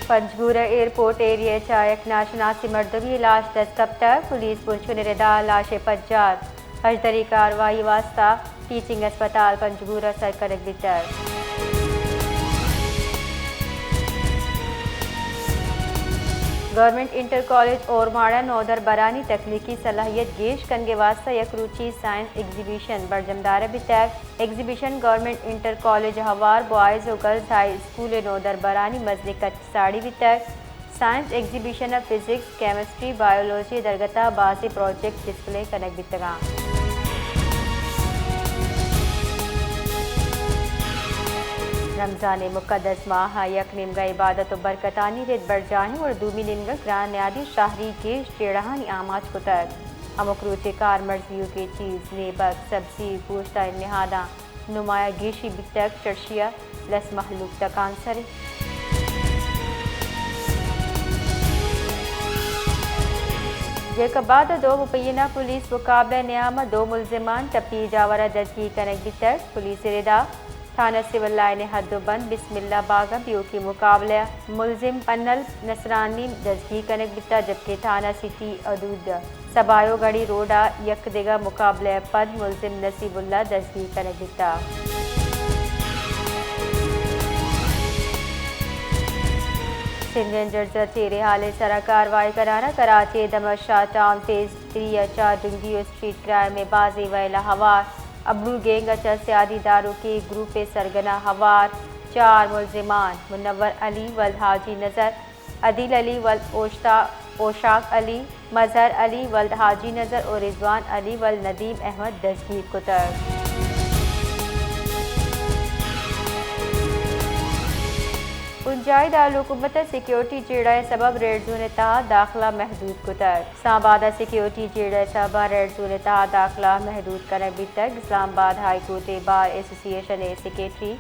پنجگور ء airport area ء چہ یک ناشناسیں مردمے ء لاش دست کپتگ، پولیس بنشون ء ردا لاش ء پجار، پژدری کاروائی ء واستہ ٹیچنگ ہسپتال پنجگور ء سر کنگ بیتگ۔ گورنمنٹ انٹر کالج اورماڑہ ء نودربرانی تکنیکی صلاحیت گیش کنگ ء واستہ یک روچی سائنس ایگزیبیشن برجم دارگ بیتگ۔ ایگزیبیشن گورنمنٹ انٹر کالج ء ہوار بوائز و گرلز ہائی اسکول ء نودربرانی مزنیں کچ ساڑی بیتگ۔ سائنس ایگزیبیشن ء فزکس، کیمسٹری، بائیولوجی ء درگت ء بازیں پروجیکٹ ڈسپلے کنگ بیتگ انت۔ رمضان ء مقدس ماہ ء یک نیمگا عبادت و برکتانی رد برجاہیں و دومی نیمگا گران نیادی شہری گیش جیڑہانی آماچ کتگ۔ ہمک روچے کارمرز بیوکیں چیز، نیبگ، سبزی، گوشت ء نہاداں نمایاں گیشی بیتگ، چرشی ء لس مہلوک تکانسر انت۔ جیکب آباد ء دو مبینہ پولیس مقابلہ ء نیام ء دو ملزمان ٹپی جاور ء دزگیر کنگ بیتگ۔ پولیس ء ردا تھانہ سول لائن ء حد و بند بسم اللہ باغ ء بیوکی مقابلہ ء ملزم پنل نصرانی دزگیر کنگ بیتگ، جبکہ تھانہ سٹی حدود سبایو گڑھی روڈ ء یک دگہ مقابلہ ء پد ملزم نصیب اللہ دزگیر کنگ بیتگ۔ سندھ رینجرز ء چیریں ہالے سرا کاروائی کنان ء کراچی ء دمگ شاہ ٹاؤن فیز تھری ء چہ ڈنگی و اسٹریٹ کرائم ء بازیں ویل ء ہوار ابڑو گینگ ء چہ سیادی داروکیں گروپ ء سرگنا ہوار چار ملزمان منور علی ولد حاجی نظر، عدیل علی ولد اوشتا-، اوشاک علی، مظہر علی ولد حاجی نظر و رضوان علی ولد ندیم احمد دزگیر کتگ۔ بنجاہی دارالحکومت ء سیکیورٹی جیڑہ ء سبب ریڈ زون ء تہا داخلہ محدود کتگ۔ اسلام آباد ء سیکیورٹی جیڑہ ء سبب ریڈ زون ء تہا داخلہ محدود کنگ بیتگ۔ اسلام آباد ہائی کورٹ ء بار ایسوسی ایشن ء سیکرٹری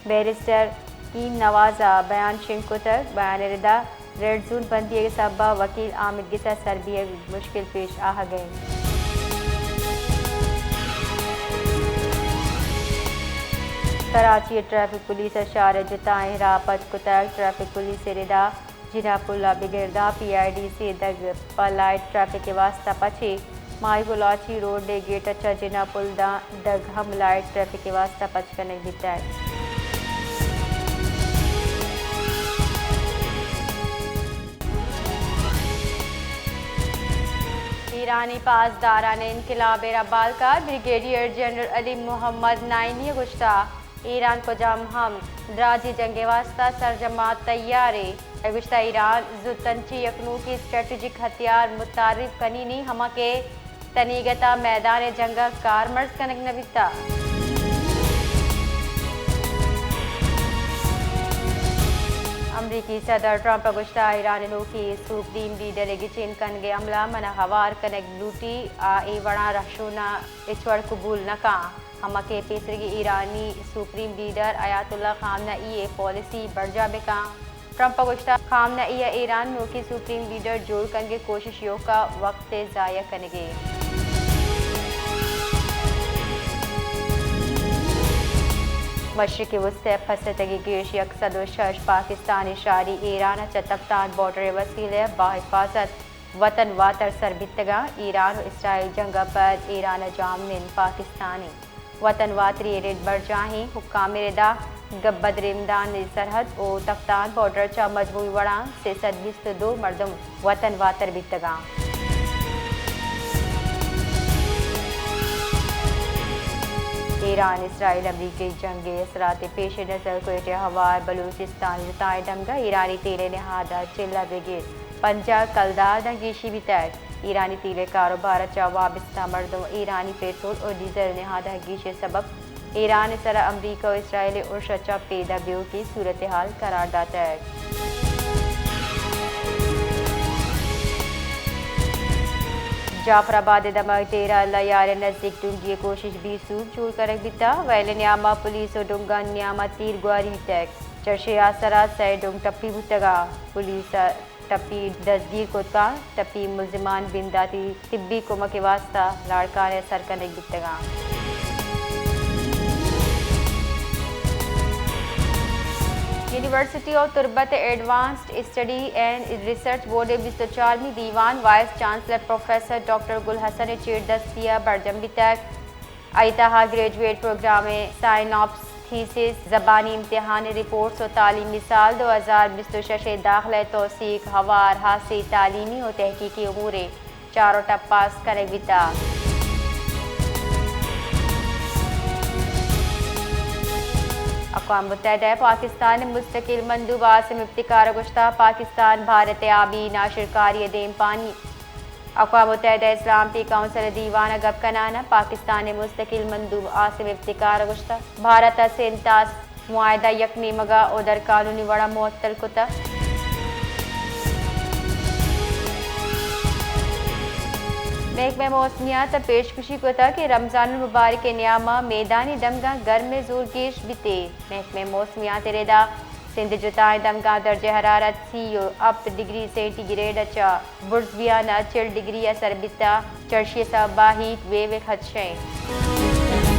بیرسٹر ایم نواز ء بیان شنگ کتگ۔ بیان ء ردا ریڈ زون بندی ء سبب ء وکیل آمدگس ء سر بیگ مشکل پیش آہگ ء انت۔ کراچی ء ٹریفک پولیس ء شہر ء جتائیں راہ پچ کتگ۔ ٹریفک پولیس ء ردا جناح پل ء بگر داں پی آئی ڈی سی دگ پہ لائٹ ٹریفک ء واستہ پچے۔ ماہی گلاچی روڈ ء گیٹ ء چہ جناح پل داں دگ ہم لائٹ ٹریفک ء واستہ پچ کنگ بیتگ۔ ایرانی پاسداران انقلاب ء ربالکار بریگیڈیئر جنرل علی محمد نعیمی ء گوشتہ، ایران کجام ہم دراجیں جنگ ء واستہ سرجم ء تیار ء۔ گوشتہ، ایران زوت انچیں یک نوکیں اسٹریٹجک ہتھیار متعارف کنینی، ہما کہ تنیگت ء میدان ء جنگ ء کارمرز کنگ نہ بیتہ۔ امریکی صدر ٹرمپ ء گوشتہ، ایران ء نوکیں سپریم لیڈر ء گچین کنگ ء عمل ء من ء ہوار کنگ لوٹی، آ اے وڑاں رہشون ء ہچ وڑ قبول نہ کن۔ ہما کہ پیسریگیں ایرانی سپریم لیڈر آیت اللہ خامنہ ای ء پالیسی برجاہ بہ کن۔ ٹرمپ ء گوشتگ، خامنہ ای ء ایران نوکیں سپریم لیڈر جوڑ کنگ ء کوشش ایوک ء وقت ء ضائع کنگ ء۔ مشرق وسطی ء پسیتگیں گیش یک سد و شش پاکستانی شہری ایران ء چہ تفتان بارڈر ء وسیلہ ء باحفاظت وطن واتر سر بیتگاں۔ ایران و اسرائیل جنگ ء پد ایران ء جاہمنند پاکستانی وطن واتری ء رد برجاہیں حکام ء ردا گبدرمدان ء سرحد و تفتان بارڈر ء چہ مجموعی وڑاں سئے سد بیست و دو مردم وطن واتر بیتگاں۔ ایران اسرائیل امریکی جنگ ء اثرات ء پیش نظر کوئٹہ ء ہوار بلوچستان جتائیں ڈنگ ء ایرانی تیل ء نہاد ء چلہ بگر پنجاہ کلدار داں گیشی بیتگ۔ ایرانی تیل ء کاروبار ء چہ وابستہ مردم ایرانی پٹرول و ڈیزل نہاد ء گیش ء سبب ایران ء سرا امریکہ و اسرائیل ء ارش ء چہ پیداک بیوکی صورتحال قرار داتگ۔ جعفر آباد ء دمگ تیرہ لیار ء نزیک ڈنگی ء کوشش بی سوب جوڑ کنگ بیتگ۔ ویل ء نیام ء پولیس و ڈنگانی نیام ء تیر گواری بیتگ۔ چرشے آسرا سئے ڈنگ ٹپی بوتگ ء پولیس ء ٹپی دزگیر کت کنت۔ ٹپی ملزمان بنداتی طبی کمک ء واستہ لاڑکانہ ء سر کنگ بیتگ انت۔ University of Turbat advanced study and research board ءِ بیست ءُ چارمی دیوان وائس چانسلر پروفیسر ڈاکٹر گل حسن ءِ چیردستی ءَ برجم بیتگ۔ آئی ءِ تہا گریجویٹ پروگرام ءِ سائن آپس، تھیسس، زبانی امتحان ءِ رپورٹس ءُ تعلیمی سال دو ہزار بیست ءُ شش ءِ داخلہ ءِ توثیق ہوار ہاسیں تعلیمی ءُ تحقیقی امور ءِ چارٹ ءَ پاس کنگ بیتگ۔ اقوام متحدہ ءَ پاکستان ءِ مستقل مندوب عاصم افتخار ءَ گوشتگ، پاکستان بھارت ءِ آبی ناشرکاری ءِ دیمپانی۔ اقوام متحدہ ءِ سلامتی کونسل ءِ دیوان ءَ گپ کنان ءَ پاکستان ءِ مستقل مندوب عاصم افتخار ءَ گوشتگ، بھارت ءَ سینتاس معاہدہ یک نیمگ ءَ ءُ در قانونی وڑ ءَ معطل کتگ۔ محکمہ موسمیات ءَ پیشگوشی کتگ کہ رمضان المبارک ءِ نیام ءَ میدانی دمگاں گرم ءِ زور گیش بیت۔ محکمہ موسمیات ءِ ردا سندھ ءِ جتائیں دمگاں درجہ حرارت سی ءُ ہپت ڈگری سینٹی گریڈ ءَ چہ برز بیان ءَ چل ڈگری ءَ سر بیتگ، چرشی ءِ سبب ءَ ہیٹ ویو ءِ خدشہ انت۔